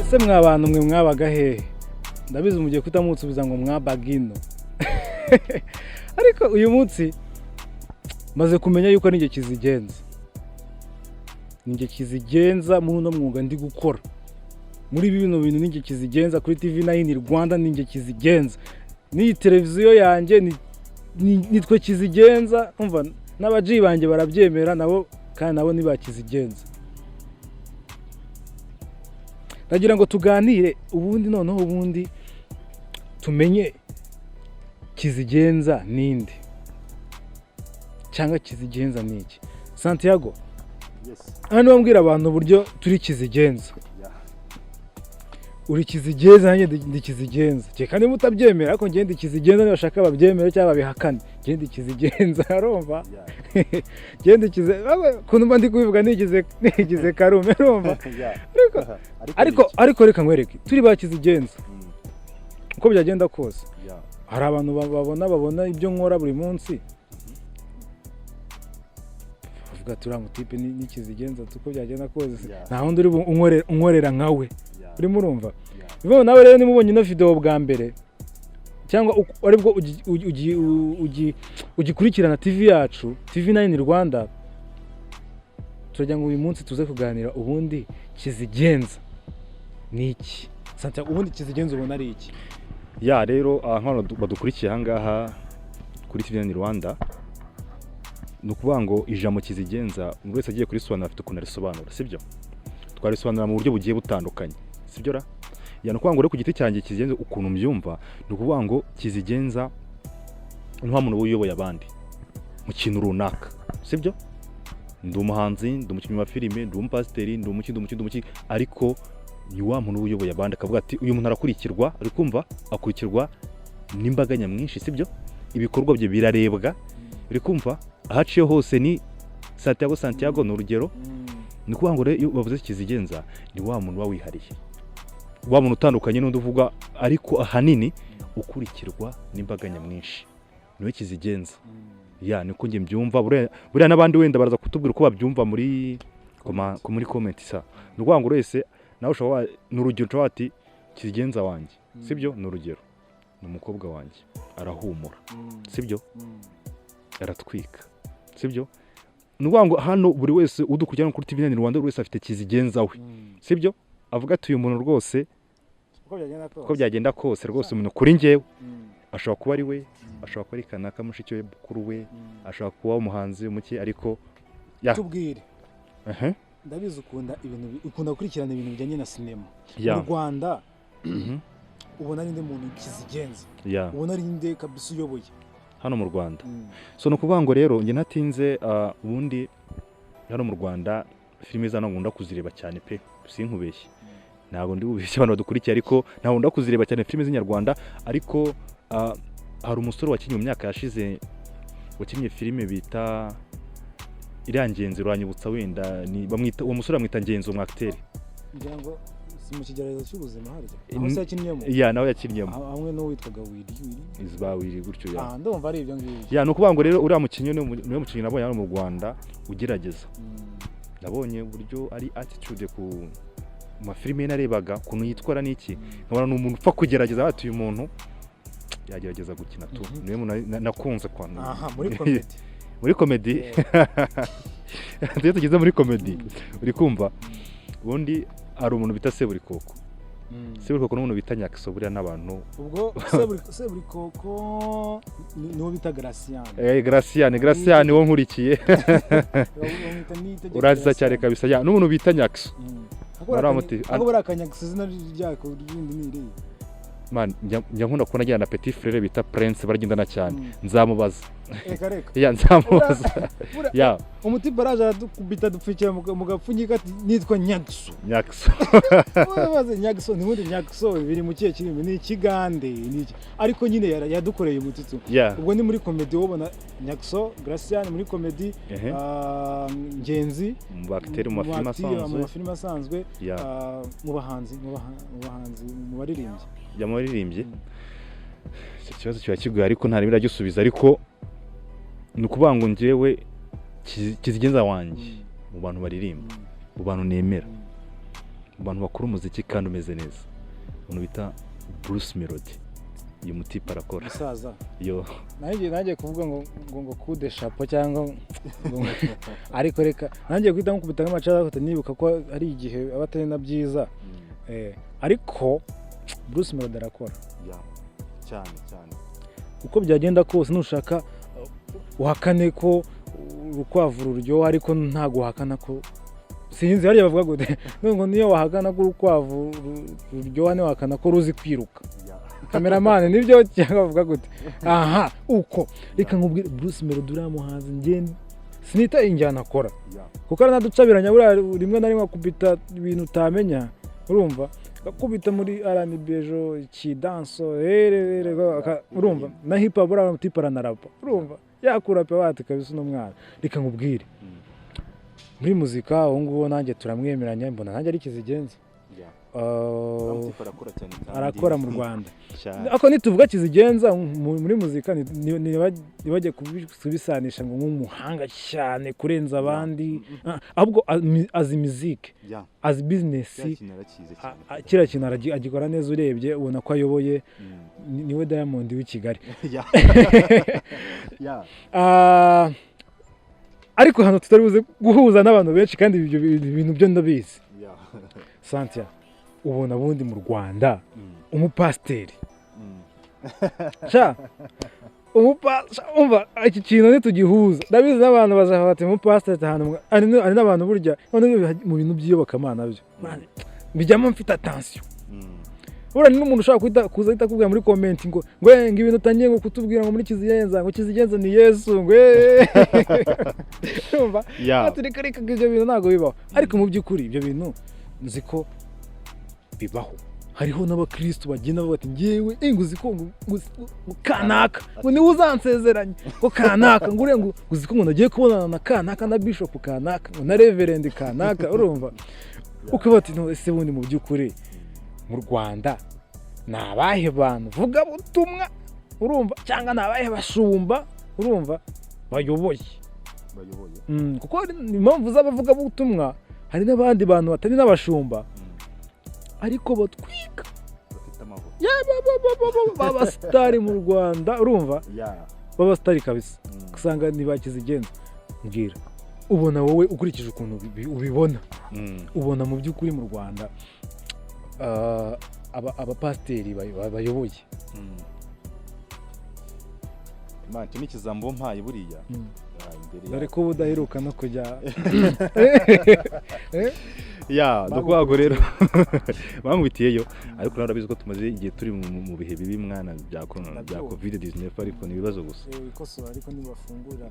Ese mwa bantu mwe mwabaga hehe? Ndabizi mugiye kutamunsubiza ngo mwabaga ino, ariko uyu munsi maze kumenya yuko ninjye kizigenza, ninjye kizigenza muri uno mwuga ndi gukora, muri bino bintu ninjye kizigenza. Kuri TV 9 Rwanda ninjye kizigenza, n'iyi televiziyo yanjye nitwe kizigenza. Umva, n'abaji banjye barabyemera nabo, kandi nabo ntibakizigenza. Ndagira ngo tuganire ubundi, noneho ubundi tumenye kizigenza ninde cyangwa kizigenza ni iki. Santiago, hano bambwira abantu uburyo turi kizigenza. Uri kizigenza, nanjye ndi kizigenza. Kereka niba utabyemera, ariko njye ndi kizigenza. Niba bashaka babyemere cyangwa babihakane, njye ndi kizigenza. Urumva, njye ndi kizigenza. Ukuntu mba ndi kubivuga nigize karume, urumva? Ariko reka nkwereke, turi ba kizigenza uko byagenda kose. Hari abantu babona ibyo nkora buri munsi, bavuga ati: "Uriya mutipe ni kizigenza uko byagenda kose, nta wundi uri unkorera nka we." Urimo urumva? Bivuga nawe rero, niba ubonye ino video bwa mbere cyangwa aribwo ugikurikirana TV yacu, TV 9 Rwanda, turagira ngo uyu munsi tuze kuganira ubundi kizigenza ni iki. Santiago, ubundi kizigenza ubona ari iki? Ya, rero nk'abantu badukurikiye ahangaha kuri TV Rwanda, ni ukuvuga ngo ijambo kizigenza, buri wese agiye kurisobanura afite ukuntu arisobanura, sibyo? Twarisobanura mu buryo bugiye butandukanye, sibyo ra? Ya, ni ukuvuga ngo rero ku giti cyanjye, kizigenza ukuntu mbyumva, ni ukuvuga ngo kizigenza ni wa muntu uba uyoboye abandi mu kintu runaka, sibyo? Ndi umuhanzi, ndi umukinnyi wa filime, ndi umupasiteri, ndi umuki, ndi umuki, ndi umuki, ariko ni wa muntu uba uyoboye abandi, akavuga ati: "Uyu muntu arakurikirwa." Uri kumva, akurikirwa n'imbaga nyamwinshi, sibyo? Ibikorwa bye birarebwa, uri kumva, aho aciye hose ni Santiago, Santiago, ni urugero. Ni ukuvuga ngo rero iyo bavuze kizigenza, ni wa muntu uba wihariye, wa muntu utandukanye n'undi uvuga, ariko ahanini ukurikirwa n'imbaga nyamwinshi, niwe kizigenza. Ya, niko njye mbyumva. Buriya n'abandi wenda baraza kutubwira uko babyumva muri comment. Sa ni ukuvuga ngo buri wese nawe ushobora ni urugero, ushobora ati: "Kizigenza wanjye," sibyo? Ni urugero, ni umukobwa wanjye, arahumura, sibyo? Aratwika, sibyo? Ni ukuvuga ngo hano buri wese udukurikirana kuri TV Rwanda, buri wese afite kizigenza we, sibyo? Avuga ati: "Uyu muntu rwose, uko byagenda kose, uko byagenda kose rwose, umuntu kuri njyewe ashobora kuba ari we, ashobora kuba ari kanaka mushiki we, bukuru we, ashobora kuba umuhanzi umuki, ariko ya." Tubwire. Ehe. Ndabizi ukunda ibintu ukunda gukurikirana ibintu bijyanye na sinema mu Rwanda. Ubona ari nde muntu kizigenza? Ubona ari nde kabisa uyoboye? Hano mu Rwanda? So ni ukuvuga ngo rero njye ntatinze, ubundi hano mu Rwanda filime zano nkunda kuzireba cyane pe, sinkubeshye, ntabwo ndi bubeshye abantu badukurikiye, ariko ntabwo nkunda kuzireba cyane filime z'inyarwanda. Ariko hari umusore wakinnye mu myaka yashize, wakinnye filime bita iriya Ngenzi, uranyibutsa wenda, ni bamwita, uwo musore bamwita Ngenzi, umu acteur. Ngira ngo si mu Kigeragezo cy'Ubuzima harya aho se yakinnyemo? Ya, nawe yakinnyemo. Hamwe n'uwitwaga Wiri Wiri. Izba Wiri gutyo, ya. Ah, ndumva ari ibyo ngibyo. Ya, ni ukuvuga ngo rero uriya mukinnyi niwe mukinnyi nabonye hano mu Rwanda ugerageza. Nabonye uburyo ari attitude ku mafilime ye, narebaga ukuntu yitwara n'iki, nkabona ni umuntu upfa kugerageza, bati: "Uyu muntu yagerageza gukina tu." Niwe muntu nakunze kwa Aha, muri comedy? Muri comedy, iyo tugeze muri comedy, uri kumva, ubundi hari umuntu bita Seburikoko. Seburikoko n'umuntu bita Nyakiso, buriya n'abantu Ubwo Seburikoko niwo bita Gracian? Eh, Gracian, Gracian wo nkurikiye. Bamwita Niyitegeka. Uraziza cyane. Gracian. Kabisa, ya, n'umuntu bita Nyakiso. Ako buriya Kanyakisa, izina ryako rindi ni irihe? Man, njya nkunda kubona agira na petit frère bita Prince, baragendana cyane. Nzamubaza. Reka reka. Ya, nzamubaza. Ya. Umutipe araje aradukubita, dupfukira mu gapfunyika, ati: "Nitwa Nyagiso." Nyakiso. Maze Nyagiso ni ubundi Nyagiso biri mu kihe kirimi? Ni ikigande, ni iki? Ariko nyine yadukoreye umututsi. Ubwo ni muri comedy, wobona Nyagiso Gracian muri comedy, Ngenzi mu bagiteri, mu mafilime mu asanzwe. Mafilime asanzwe. Mu bahanzi, mu baririmbyi? Ya, mu baririmbyi, icyo kibazo kiba kigoye, ariko nta rimwe iragisubiza. Ariko ni ukuvuga ngo njyewe kizigenza wanjye mu bantu baririmba, mu bantu nemera, Mu bantu bakora umuziki kandi umeze neza, umuntu bita Bruce Melody, uyu mutipe arakora. Musaza. Yo. Nanjye kuvuga ngo kude chapeau cyangwa ariko reka nanjye guhita nkukubita nk'amacara, nibuka ko hari igihe aba atari na byiza. Ariko Bruce Melody arakora. Cyane cyane. Uko byagenda kose, nushaka uhakane ko urukwavu ruryoha, ariko ntabwo uhakana ko, sinzi hariya bavuga gute ngo niyo wahakana ko urukwavu ruryoha, ntiwahakana ko ruzi kwiruka. Cameraman, nibyo cyangwa bavuga gute? Aha uko reka nkubwire, Bruce Melody uriya muhanzi, ngende sinita injyana akora, kuko aranaducabiranya buriya, rimwe na rimwe akubita ibintu utamenya, urumva, akubita muri R&B, ejo ikidanso, urumva, na hip hop uriya mutipe aranarapa, urumva, yakura pe wati kabisa uno mwana. Reka nkubwire, muri muzika ubu ngubu nanjye turamwemeranya, mbona nanjye ari kizigenza. Arakora cyane. Arakora mu Rwanda. Cyane. Ariko nituvuga kizigenza muri muzika, ntibajye kubisanisha ngo nk'umuhanga cyane kurenza abandi. Ahubwo azi muzike, azi business. Kiriya kintu arakizi cyane. Kiriya kintu agikora neza, urebye ubona ko ayoboye. Niwe Diamond w'i Kigali. Ariko hano tutari buze guhuza n'abantu benshi, kandi ibyo bintu byo ndabizi. Santia, ubona bundi mu Rwanda umupasiteri, sha umva, iki kintu ntitugihuza, ndabizi n'abantu bazava bati umupasiteri ahantu hari n'abantu burya noneho mu bintu by'iyobokamana byo bijyamo mfite attention. Buriya ni n'umuntu ushobora kuza ahita akubwira muri comment ngo ibintu utangiye ngo kutubwira ngo muri kizigenza, ngo kizigenza ni Yesu, ngo urumva. Ati reka reka, ibyo bintu ntabwo bibaho. Ariko mu by'ukuri ibyo bintu nzi ko bibaho. Hariho n'abakristo bagenda bavuga ati ngewe ngo uzi ko ngo kanaka ngo niwe uzansezeranye, ngo kanaka ngo uriya, ngo uzi ko ngo nagiye kubonana na kanaka, na bishop kanaka, ngo na reverend kanaka, urumva, ukavuga ati no ese bundi mu by'ukuri mu Rwanda ni abahe bantu vuga butumwa, urumva, cyangwa ni abahe bashumba, urumva, bayoboye? Bayoboye. Kuko hari impamvu z'abavugabutumwa, hari n'abandi bantu batari n'abashumba ariko batwika. Bafite amavuta. B'abasitari mu Rwanda, urumva, b'abasitari kabisa, usanga ntibakizigenza. Mbwira, ubona wowe ukurikije ukuntu ubibona, ubona mu by'ukuri mu Rwanda abapasiteri bayoboye? Man, icyo ni ikizambo mpaye buriya. Imbere Dore ko uba udaheruka no kujya. Ya, ni ukuvuga ngo rero bankubitiyeyo, ariko nawe urabizi ko tumaze igihe turi mu bihe bibi, mwana, bya corona, bya Ndabyumva. Covid 19, ariko ni ibibazo gusa. Wikosora, ariko nibafungura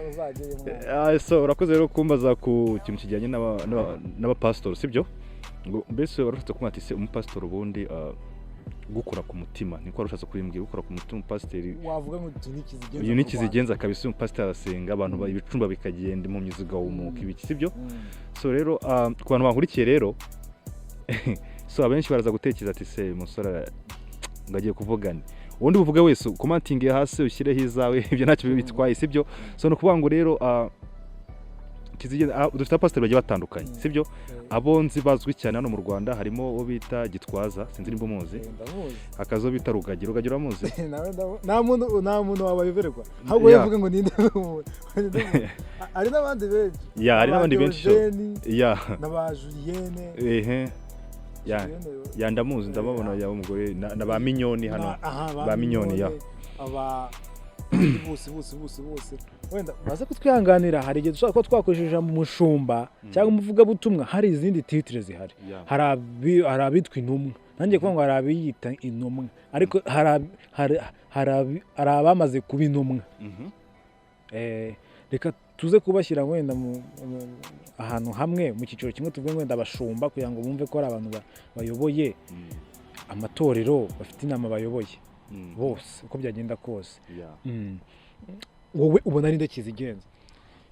uzajyayo mwana. So urakoze rero kumbaza ku kintu kijyanye n'abapasitori, sibyo? Ngo mbese warushatse kumva ati se umupasitori ubundi gukora ku mutima, niko warushatse kubimbwira, gukora ku mutima umupasiteri. Wavuga ngo utu ni kizigenza Uyu ni mu Rwanda. kizigenza kabisa, umupasiteri arasenga abantu ibicumba bikagenda, impumyi zigahumuka, ibiki, sibyo? So rero ku bantu bankurikiye rero, so abenshi baraza gutekereza ati se umusore ngo agiye kuvugana, ubundi buvuge wese ukomantinge hasi ushyireho izawe, ibyo ntacyo bitwaye, sibyo? So ni ukuvuga ngo rero kizigenza, dufite abapasiteri bagiye batandukanye, sibyo? Abo nzi bazwi cyane hano mu Rwanda harimo uwo bita Gitwaza, sinzi nimba umuzi. Ndamuzi. Hakaza uwo bita Rugagi. Rugagi uramuzi? Nawe nta muntu wabayoberwa, ahubwo yavuga ngo ninde umuntu. Hari n'abandi benshi. Ya, hari n'abandi benshi. Diogene na ba Julienne. Ehe, ya. Julienne, Ya, ndamuzi, ndababona, ya, umugore na ba Minyoni hano. Aha, ba Mignone, ya. Aba bose bose bose bose wenda baze kutwihanganira, hari igihe dushobora kuba twakoresheje ijambo umushumba cyangwa umuvugabutumwa, hari izindi titre zihari. Hari abitwa intumwa, nanjye kuvuga ngo hari abiyita intumwa, ariko hari abamaze kuba intumwa. Reka tuze kubashyira wenda ahantu hamwe mu cyiciro kimwe, tuvuge wenda abashumba, kugira ngo bumve ko ari abantu bayoboye amatorero, bafite inama bayoboye bose, uko byagenda kose. Wowe ubona ari nde kizigenza?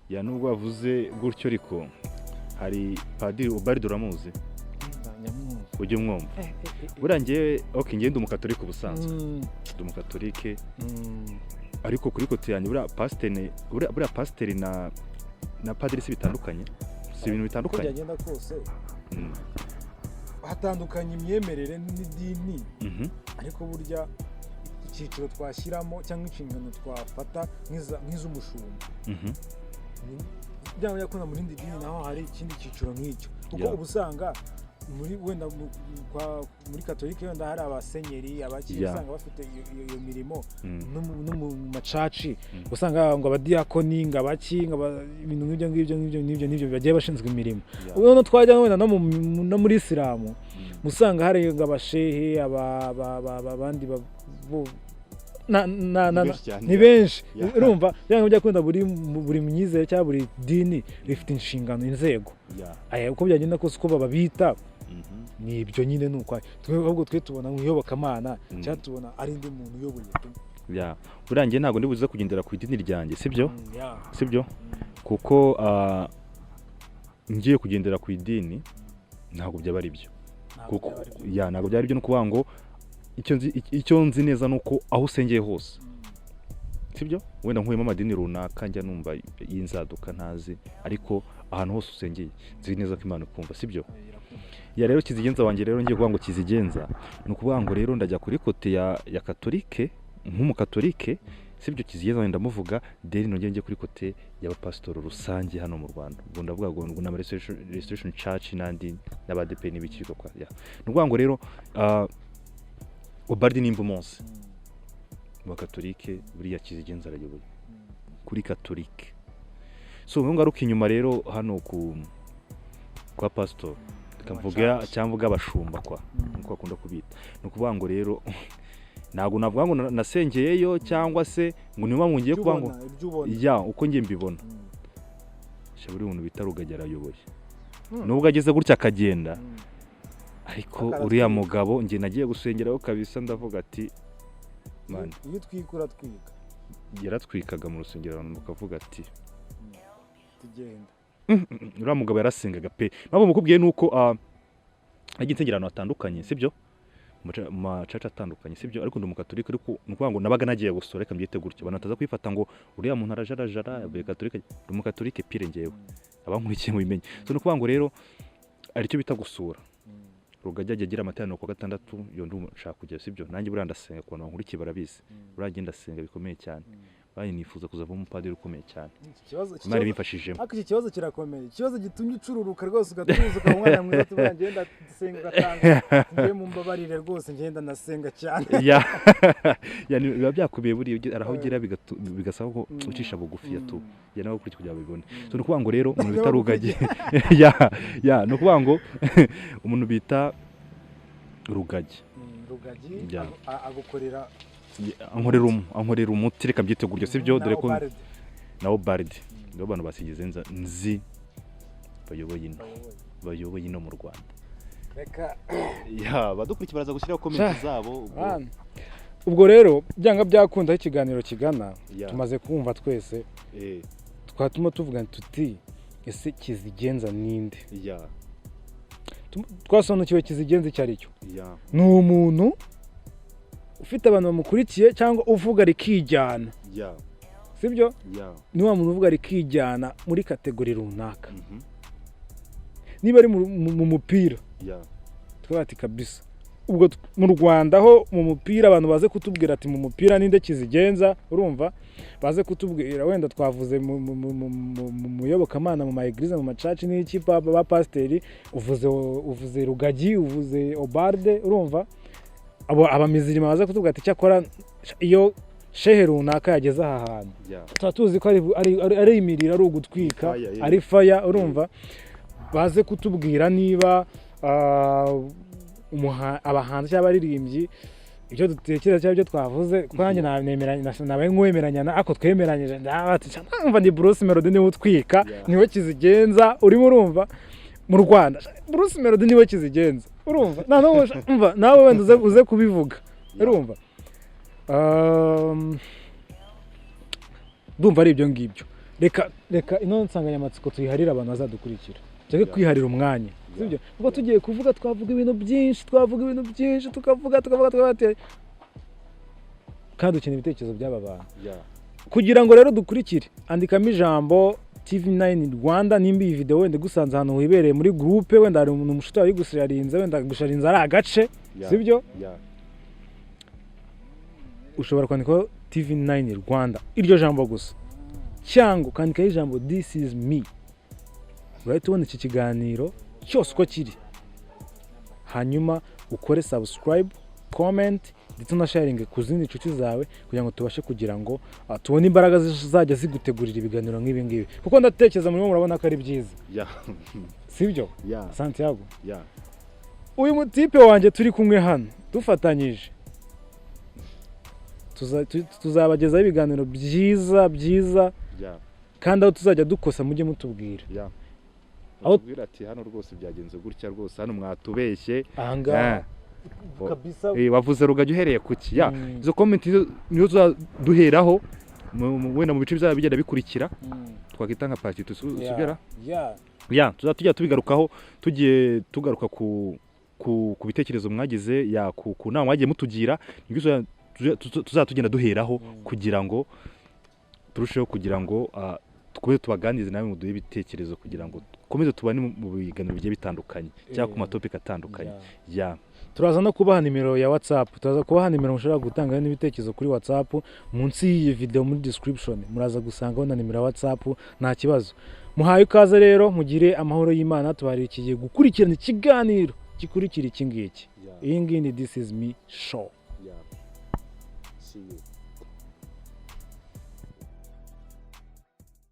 Ya, nubwo wavuze gutyo, ariko hari padiri Ubaldo, uramuzi? Ujye umwumva buriya. Njyewe, okay, njyewe ndi umukatolike ubusanzwe, ndi umukatolike, ariko kuri côté yanjye buriya pasiteri na padiri si bitandukanye. Si ibintu Uko bitandukanye. byagenda kose, hatandukanye imyemerere n'idini, ariko burya icyiciro twashyiramo cyangwa inshingano twafata nk'iz'umushumba, byaba byakunda mu rindi dini naho hari ikindi cyiciro nk'icyo, kuko uba usanga muri wenda muri Katolika wenda hari abasenyeri, abaki, usanga bafite iyo mirimo, no mu ma church usanga ngo abadiyakoni, ngo abaki, ngo ibintu nk'ibyo ngibyo ngibyo n'ibyo n'ibyo, bagiye bashinzwe imirimo. Noneho twajya wenda no muri Isilamu, usanga hari ngo abashehe, abandi Ni benshi cyane. Ni benshi. Urumva, byanga byakunda buri myizere cyangwa buri dini rifite inshingano, inzego. Aya, uko byagenda kose, uko babita, ni ibyo nyine. Ni uko twe ahubwo twe tubona mu iyobokamana cyangwa tubona ari undi muntu uyoboye tu. Yeah. Buriya njye ntabwo ndi buze kugendera ku idini ryanjye, sibyo? Yeah. Sibyo, kuko ngiye kugendera ku idini ntabwo byaba ari byo. Ntabwo Kuko byaba ari byo. Ya, ntabwo byaba ari byo. Ni ukuvuga ngo icyo nzi neza ni uko aho usengeye hose, sibyo, wenda nkuyemo amadini runaka njya numva y'inzaduka ntazi, ariko ahantu hose usengeye nzi neza ko Imana ikumva, sibyo? Irakumva. Ya, rero kizigenza wanjye rero, ngiye kuvuga ngo kizigenza, ni ukuvuga ngo rero ndajya kuri côté ya katolike nk'umukatolike, sibyo? Kizigenza wanjye ndamuvuga, then nongere njye kuri côté y'abapasitori rusange hano mu Rwanda. Ubwo ndavuga ngo ni ama Restoration Church n'andi n'abadeperi n'ibiki kwa ya. Ni ukuvuga ngo rero Obardi nimba umunsi mu bakatolike, buriya kizigenza arayoboye kuri katolike. So ngaruka inyuma rero hano ku kwa pasitori, reka mvuge Ama church. cyangwa mvuge abashumba kwa nkuko bakunda kubita. Ni ukuvuga ngo rero ntabwo navuga ngo nasengeyeyo cyangwa se ngo niyo mpamvu ngiye Ibyo kuvuga ngo ubona, ibyo ubona. Ya, uko ngiye mbibona, sha, buri muntu bita Rugagi arayoboye, nubwo ageze gutya akagenda, ariko Akaratwika. uriya mugabo njye nagiye gusengeraho kabisa, ndavuga ati man. Iyo utwika uratwika. Yaratwikaga mu rusengero, abantu bakavuga ati Tugenda. Uriya mugabo yarasengaga pe. Mpamvu mukubwiye ni uko nagiye nsengera ahantu hatandukanye, sibyo, mu ma church atandukanye, sibyo, ariko ndi umukatolika. Ariko ni ukuvuga ngo nabaga nagiye gusura, reka mbyite gutyo, abantu bataza kwifata ngo uriya muntu arajarajara yavuye katolika. Ndi umukatolike pure ngewe, abankurikiye mubimenye. So ni ukuvuga ngo rero hari icyo bita gusura. Rugagi ajya agira amateraniro ku wa gatandatu, iyo ndi nshaka kujya, sibyo? Nanjye buriya ndasenga, ku bantu bankurikiye barabizi, buriya njye ndasenga bikomeye cyane, buriya nifuza kuzavamo umupadiri ukomeye cyane. Iki kibazo, iki Imana kibazo ibimfashijemo. Ariko iki kibazo kirakomeye, ikibazo gitumye ucururuka rwose, ugatuza, ukaba umwana mwiza. Tuvuga ngenda senga, ugatanga ngiye, mumbabarire rwose, ngenda nasenga cyane. Ya, biba byakubiye buriya hari aho ugera bigasaba ko ucisha bugufi ya tu, ya nawe ukurikiye kugira ngo babibone. So ni ukuvuga ngo rero umuntu bita Rugagi, ya, ni ukuvuga ngo umuntu bita Rugagi, Rugagi agukorera ankorera umuti, reka mbyite gutyo, sibyo? Na Dore ko Obarde. Na Obarde nibo bantu basigize nzi bayoboye ino Bayoboye. bayoboye ino mu Rwanda. Reka Ya, badukurikiye baraza gushyiraho comment zabo ubwo. Bana. Ubwo rero byanga byakunda aho ikiganiro kigana, tumaze kumva twese, twatuma tuvuga tuti: ese kizigenza ninde? Twasobanukiwe kizigenza icyo ari cyo. Ni umuntu ufite abantu bamukurikiye cyangwa uvuga rikijyana, sibyo? Ni wa muntu uvuga rikijyana muri catégorie runaka, niba ari mu mupira, tukavuga ati kabisa ubwo mu Rwanda ho mu mupira, abantu baze kutubwira ati mu mupira ninde kizigenza? Urumva, baze kutubwira. Wenda twavuze mu muyobokamana, mu ma église, mu ma church n'iki, ba pasiteri, uvuze Rugagi, uvuze Obarde. Urumva, abo abamizirima baze kutubwira ati cyakora iyo shehe runaka yageze aha hantu, tuba tuzi ko ari imiriro, ari ugutwika. Fire, yeah. Ari fire. Urumva, baze kutubwira niba abahanzi cyangwa abaririmbyi, ibyo dutekereza cyangwa ibyo twavuze, kuko nanjye nabaye nk'uwemeranya ariko twemeranyije, ndumva ni Bruce Melody niwe utwika, niwe kizigenza. Urimo urumva, mu Rwanda Bruce Melody niwe kizigenza. Urumva, na n'ubu umva nawe wenda uze kubivuga. Urumva, ndumva ari ibyo ngibyo. Reka ino nsanganyamatsiko tuyiharire abantu bazadukurikira, tureke kwiharira umwanya, sibyo? Kuko tugiye kuvuga twavuga ibintu byinshi, twavuga ibintu byinshi, tukavuga tukavuga tukavuga kandi dukeneye ibitekerezo by'aba bantu kugira ngo rero dukurikire. Andikamo ijambo TV9 Rwanda. Nimba iyi video wenda igusanze ahantu wibereye muri groupe, wenda hari umuntu, umushuti wawe yigusharinze, wenda gusharinze ari agace, sibyo? Yeah. Ushobora kwandikaho TV9 Rwanda, iryo jambo gusa, cyangwa ukandikaho ijambo "This is me", urahita ubona iki kiganiro cyose uko kiri. Hanyuma ukore subscribe, comment, ndetse na sharing ku zindi nshuti zawe, kugira ngo tubashe kugira ngo tubone imbaraga zizajya zigutegurira ibiganiro nk'ibi ngibi, kuko ndatekereza murimo murabona ko ari byiza, sibyo? Yeah. Santiago, Yeah. uyu mutipe wanjye turi kumwe hano dufatanyije, tuzabagezaho ibiganiro byiza byiza, kandi aho tuzajya dukosa mujye mutubwira. Batubwira ati: "Hano rwose byagenze gutya, rwose hano mwatubeshye." Ahangaha kabisa. Wavuze rugajya uhereye kuki ya izo comment nizo tuzaduheraho wenda mu bice bizaba bigenda bikurikira, twakwita nka part tusubira. Ya, tuzaba tujya tubigarukaho, tugiye tugaruka ku bitekerezo mwagize, ya, ku nama mwagiye mutugira, nibyo tuzaba tugenda duheraho kugira ngo turusheho kugira ngo dukomeze tubaganirize, nawe muduhe ibitekerezo, kugira ngo dukomeze tubane mu biganiro bigiye bitandukanye cyangwa ku matopiki atandukanye. Ya. Turaza no kubaha nimero ya WhatsApp, turaza kubaha nimero mushobora gutangaho n'ibitekerezo kuri WhatsApp. Munsi y'iyi video muri description muraza gusangaho na nimero ya WhatsApp, nta kibazo. Muhaye ikaze rero, mugire amahoro y'Imana. Tubarikiye gukurikirana ikiganiro gikurikira iki ngiki. Iyi ngiyi ni This is Me Show. See you.